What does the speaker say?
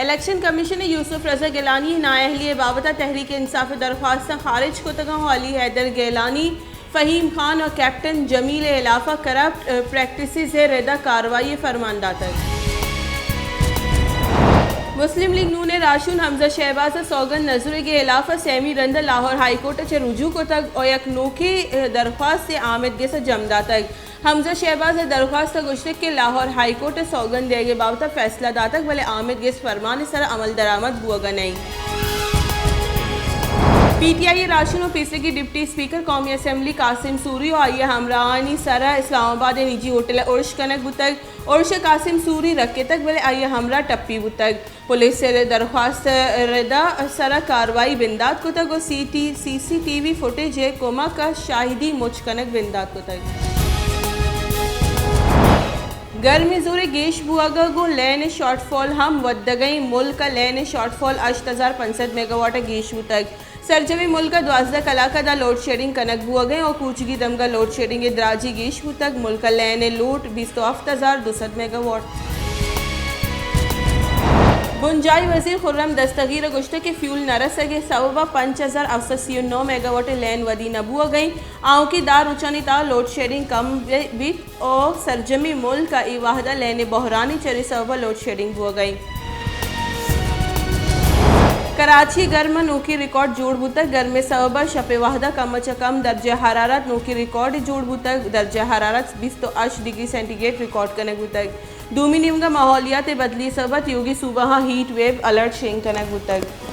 Election commission ءَ یوسف رضا گیلانی ءِ نااہلی ءِ بابت ءَ تحریک انصاف ءِ درخواستاں خارج کتگ اَنت ءُ علی حیدر گیلانی، فہیم خان ءُ کیپٹن جمیل ءِ ہلاف ءَ کرپٹ، ءَ، پریکٹسز ءِ رد ءَ کاروائی ءِ فرمان داتگ۔ مسلم لیگ نون ءِ راہشون حمزہ شہباز ءِ سوگند نزورگ ءِ ہلاف ءَ سیمی رند ءَ لاہور ہائی کورٹ ءَ چہ رجوع کتگ ءُ یک نوکیں، ءَ، درخواست ءَ آمید گس ءَ جم داتگ۔ حمزہ شہباز ءِ درخواست ءَ گوشتگ کہ لاہور ہائی کورٹ ءَ سوگند دیگ ءِ بابت ءَ فیصلہ داتگ، بلے آمید گس فرمان ءِ سر ءَ عمل درآمد بوگ ءَ نہ اِنت۔ پی ٹی آئی ءِ راہشون ءُ پیسریگیں ڈپٹی اسپیکر قومی اسمبلی قاسم سوری ءُ آئی ءِ ہمراہانی سر ءَ اسلام آباد ءِ نجی ہوٹل ءَ ارش کنگ بوتگ۔ ارش ءَ قاسم سوری رکتگ، بلے آئی ءِ ہمراہ ٹپی بوتگ۔ پولیس ءِ درخواست ءِ رد ءِ سر ءَ کاروائی بندات کتگ ءُ سی ٹی، سی سی ٹی وی فوٹیج ءِ کمک ءَ شاہدی مچ کنگ بندات کتگ۔ گرمی ءِ زور ءِ گیش بوگ ءَ گوں لین ءِ شارٹ فال ہم ودگ ءَ اِنت۔ ملک ءَ لین ءِ شارٹ فال ہشت ہزار پنچ سد میگا واٹ ءَ گیش بوتگ۔ سرجمیں ملک ءَ دوازدہ کلاک ءَ داں لوڈ شیڈنگ کنگ بوگ ءَ اِنت ءُ کوچگی دمگ ءَ لوڈ شیڈنگ ءِ دراجی گیش بوتگ۔ ملک ءَ لین ءِ لوڈ بیست ءُ ہفت ہزار دو سد میگا واٹ۔ بنجاہی وزیر خرم دستگیر ءَ گوشتگ کہ فیول نہ رسگ ءِ سبب ءَ پنچ ہزار ہفت سد سی ءُ نو میگا واٹ ءِ لین ودی نہ بوگ ءَ اِنت۔ آؤکیں دہ روچانی تہا لوڈ شیڈنگ کم بیت ءُ سرجمیں ملک ءَ اے وہد ءَ لین ءِ بحرانی چرے سبب ءَ لوڈ شیڈنگ بوگ ءَ اِنت۔ کراچی ءِ گرم ءَ نوکیں ریکارڈ جوڑ بوتگ۔ گرم ءِ سبب ءَ شپ ءِ وہد ءَ کم ءَ چہ کم درجہ حرارت نوکیں ریکارڈے جوڑ بوتگ۔ درجہ حرارت بیست ءُ ہشت ڈگری سینٹی گریڈ ریکارڈ کنگ بوتگ۔ دومی نیمگ ءَ ماحولیات ءِ بدلی ءِ سبب ءَ تیوگیں صوبہاں ہیٹ ویو الرٹ شنگ کنگ بوتگ۔